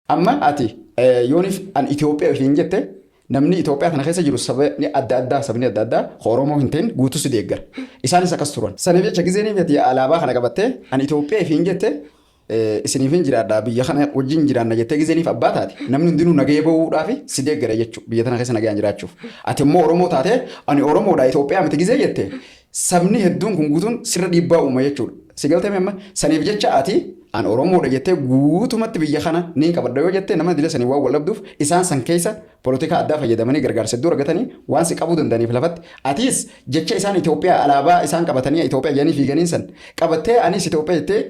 Amma ati yoonif an Itoophiyaa ofiin jette, namni Itoophiyaa kana keessa jiru sabni adda addaa, sabni adda addaa Oromoo hin ta'in guutuu si deeggara. Isaanis akkas turan. Saniif jecha gizeenii ati alaabaa kana qabattee an Itoophiyaa ofiin jette, isiniifin jiraadha, biyya kana wajjin jiraanna jettee gizeeniif abbaa taate, namni hundinuu nagahee bahuudhaaf si deeggara jechuudha, biyya tana keessa nagayaan jiraachuuf. Ati immoo Oromoo taatee ani Oromoodha, Itoophiyaa miti gizee jette, sabni hedduun kun guutuun sirra dhiibbaa uuma jechuudha. Si galtee amma? Saniif jecha ati an Oromoodha jettee guutumatti biyya kana niin qabadha yoo jette, nama dila sanii waan wal dhabduuf, isaan san keessa polotikaa addaa fayyadamanii gargaarsa hedduu argatanii waan si qabuu danda'aniif lafatti atiis jecha isaan Itoophiyaa alaabaa isaan qabatanii Itoophiyaa jedhanii fiiganiin san qabattee anis Itoophiyaa jettee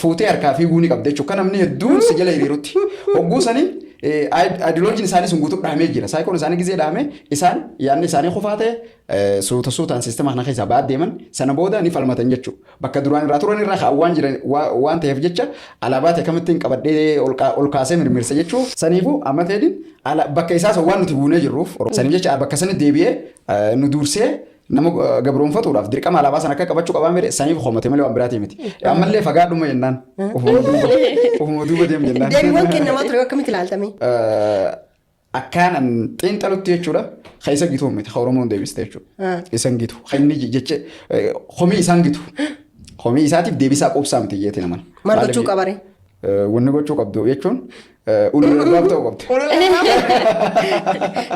fuutee harkaa fiiguu ni qabda jechuudha. Kan namni hedduun si jala hiriirutti. Hogguu sanii ideoloojiin isaanii sun guutuu dhahamee jira. Saayikoon isaanii gizee dhahame, isaan yaadni isaanii kufaa ta'e, suuta suutaan siistema kana keessaa ba'aa deeman. Sana booda ni falmatan jechuudha. Bakka duraan irraa turan irraa ka'an waan jiran waan ta'eef jecha alaabaa ta'e kamittiin qabadhee ol kaasee mirmirsa jechuudha. Saniifuu amma ta'edin bakka isaa san waan nuti buunee jirruuf, saniif jecha bakka sanitti deebi'ee nu dursee nama gabroonfatuudhaaf dirqama alaabaa sana akka qabachuu qabaa mire, saniif homate malee waan biraatii miti. Ammallee fagaadhuma jennaan. Ofuma duuba deem jennaan. Deebiiwwan kennamaa ture akkamitti ilaaltame? Akkaan an xiinxalutti jechuudha. Kan isa gitu miti, kan Oromoon deebiste jechuudha. Isan gitu. Kan inni jecha komii isaan gitu. Komii isaatiif deebisaa quubsaa miti jeeti naman. Maal gochuu qabare? Wanni gochuu qabdu jechuun ulul albaab ta'uu qabdi.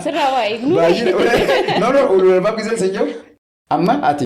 Sirraa waa eegnu. Baay'ee no, ulul albaab giseen sin jiru amma ati.